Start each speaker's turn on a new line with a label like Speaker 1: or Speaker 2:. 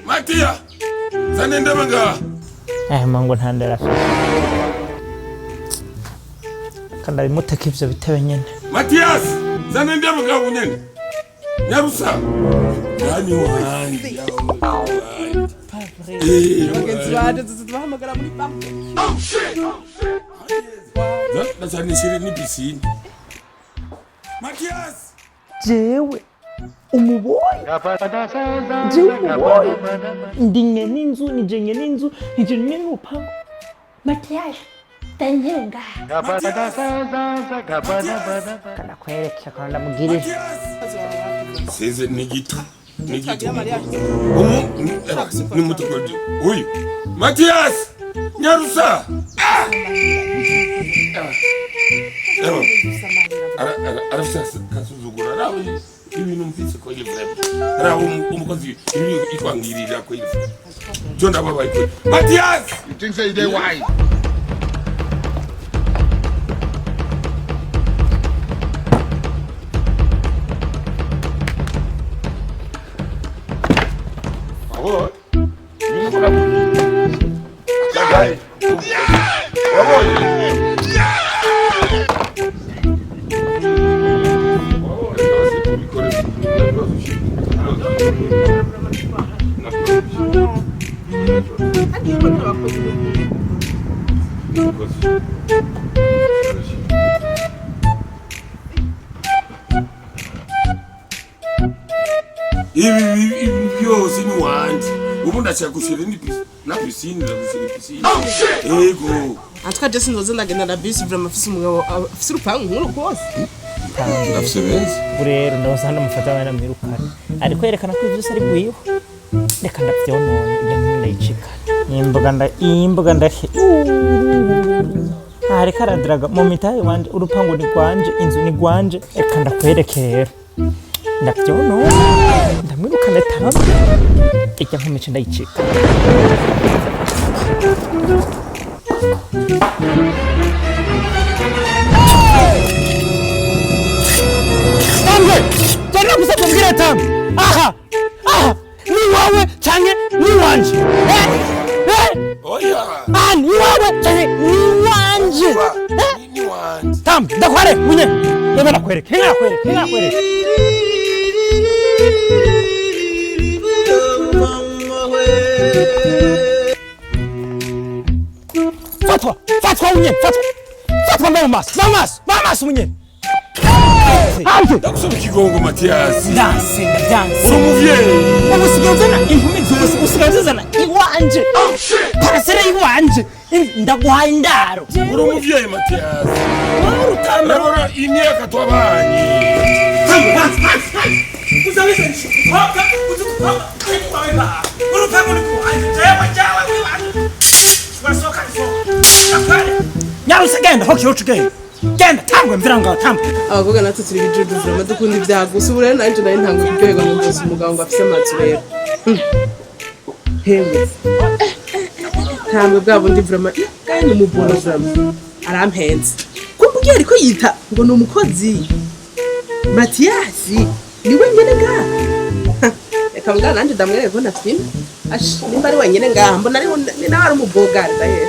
Speaker 1: Matiya zana indebe ngaha.
Speaker 2: Mangu nta ndera afise. Kandi abimuteka ivyo bitebe nyene.
Speaker 1: Matiyasi zana indebe ngaha ubunyene nyarusa yani wanje.
Speaker 3: Bagenzi banje tubahamagara muri banki.
Speaker 1: Ndasanishire ni piscine. Matiyasi.
Speaker 2: Jewe umuboyi, jewe umuboyi, ndi nyene inzu, nije nyene inzu, nije nyene urupangu. Matiyasi danyenga kanakwereka kana ndamugirira.
Speaker 1: Seze ni gito ni gito umu ni mutuko uyu Matiyasi nyarusa. Arafise akasuzuguro, araho ibintu mfise ko ili vrema araho umukozi ibi ikwangirira ko ili vrema cyo ndababaye ko Matiyasi.
Speaker 4: You think say they wise?
Speaker 1: Abo ibintu ukora Gagaye. Wabonye? Ibi byose ni wanje, ubu ndashaka gushira ni na piscine, ndagushira piscine yego.
Speaker 3: Atwa je sinzoze ndagenda na bisi vraiment, afise umugabo afise urupangu nk'uru rwose.
Speaker 1: Ndafise benzi.
Speaker 2: Ubu rero ndabuze hano mufata abana mwirukane, ariko yerekana ko vyose ari gwiwe. Reka ndavyonone ibyo nkumi ndayicikana imboga nda imboga ndahe. Ariko aradiraga mu mitahe wanje, urupangu ni rwanje, inzu ni rwanje. Reka ndakwereke rero, ndavyonone, ndamwirukane tambe irya nkumi ce ndayicika. Tambwe tena gusabwa mbwira tambwe, aha aha ni wawe canke ni wanje? Eh? Eh?
Speaker 1: Oya.
Speaker 2: Ah, ni wawe canke ni wanje? Eh?
Speaker 1: Ni wanje.
Speaker 2: Tambwe ndakware munye reba nakwereke, nakwereke, nakwereke. Fatwa fatwa unye fatwa fatwa mbe mu maso, mbe mu maso, mbe mu maso munye. Hanze.
Speaker 1: Ndagusaba ikigongo Matiyasi.
Speaker 2: Ndanse ndanse.
Speaker 1: Uri umuvyeyi.
Speaker 2: Ubu usigaye uzana inkumi zose, usigaye uzana iwanje, parasera iwanje, ndaguhaye indaro.
Speaker 1: Uri umuvyeyi Matiyasi.
Speaker 2: Wowe urutamba.
Speaker 1: Urabona imyaka twabanye.
Speaker 2: Nyaruse genda hoki hoki genda genda tangwe mvira ngaho tangwe.
Speaker 3: Abakobwa natwe turi ibijuju vraiment, dukunda ibyaha gusa. Ubu rero nanje nari ntanguye kuryoherwa ngo mvuze umugabo ngo afise amazu rero. Hewe ntambwe bwa bundi vraiment kandi umubono vraiment arampenze kumva ugiye ariko yita ngo ni umukozi Matiyasi ni wenyene ngaha. Reka mbwa nanje ndamwereke ko ntafyina. Ash, nimba ari wenyene ngaha mbona ari ni nawe ari umubogari ndahera.